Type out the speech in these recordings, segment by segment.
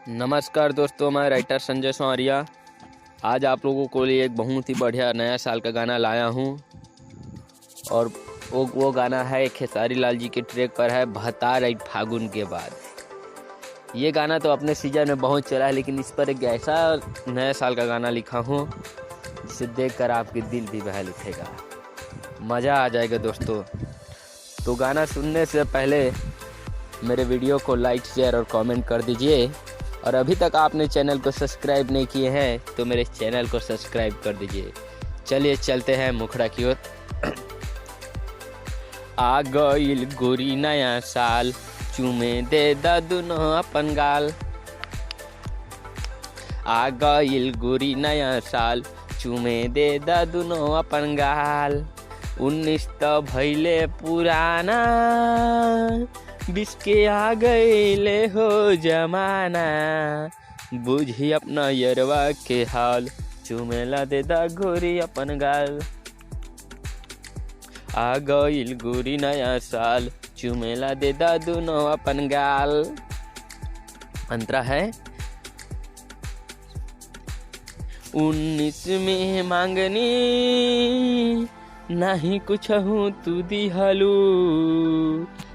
नमस्कार दोस्तों, मैं राइटर संजय सौरिया आज आप लोगों को लिए एक बहुत ही बढ़िया नया साल का गाना लाया हूँ। और वो गाना है खेसारी लाल जी के ट्रैक पर है, भतार आई फागुन के बाद। ये गाना तो अपने सीजन में बहुत चला है, लेकिन इस पर एक ऐसा नया साल का गाना लिखा हूँ जिसे देखकर आपके दिल भी बहल उठेगा, मज़ा आ जाएगा दोस्तों। तो गाना सुनने से पहले मेरे वीडियो को लाइक, शेयर और कमेंट कर दीजिए। और अभी तक आपने चैनल को सब्सक्राइब नहीं किए हैं तो मेरे चैनल को सब्सक्राइब कर दीजिए। चलिए चलते हैं मुखड़ा की ओर। आ गईल गोरी नया साल, चूमे दे दुनो अपन गाल। आ गईल गोरी नया साल, चूमे दे दुनो अपन गाल। 19 तो भैले पुराना, 20 के आ गईले हो जमाना। बुझी अपना यरवा के हाल, चुमेला दे दा गोरी अपन गाल। आ गईल गोरी नया साल, चुमेला दे दा दुनो अपन गाल। अंतरा है 19 में मांगनी नहीं कुछ हूँ तू दिहलू,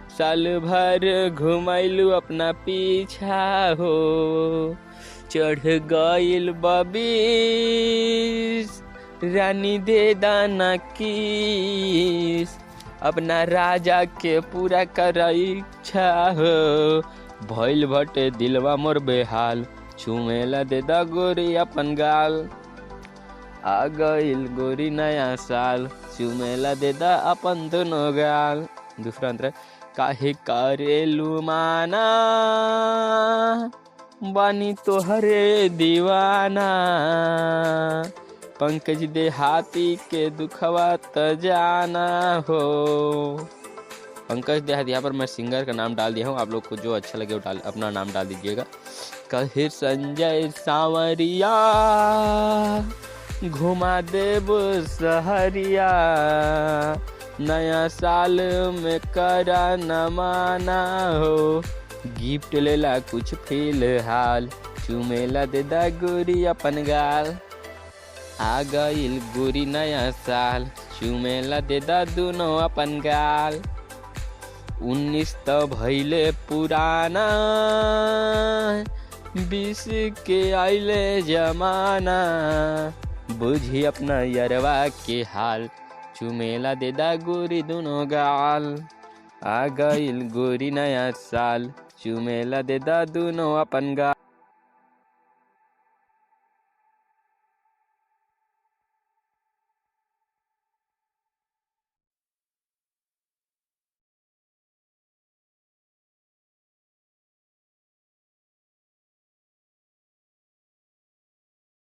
साल भर घुमाइलू अपना पीछा हो। चढ़ गईल बबीस रानी दे दाना कीस, अपना राजा के पूरा कर इच्छा हो। भइल भटे दिलवा मोर बेहाल, चुमेला दे दा गोरी अपन गाल। आ गईल गोरी नया साल, चुमेला दे दा अपन दोनों गाल। दूसरा अंतर, काहे करेलू माना बानी तोहरे दीवाना। पंकज देहाती के दुखवा त जाना हो। पंकज देहाती, यहाँ पर मैं सिंगर का नाम डाल दिया हूँ, आप लोग को जो अच्छा लगे वो डाल, अपना नाम डाल दीजिएगा। कहे संजय सांवरिया घुमा देव सहरिया, नया साल में करा न माना हो। गिफ्ट लेला कुछ फिलहाल, चुमेला दे दा गोरी अपन गाल। आ गईल गोरी नया साल, चुमेला दे दा दुनो अपन गाल। 19 तो भैले पुराना, 20 के आइले जमाना। बुझी अपना यरवा के हाल, चुमेला दे दा गोरी दुनो गाल। आ गईल गोरी नया साल, चुमेला दे दा दुनो अपन गाल।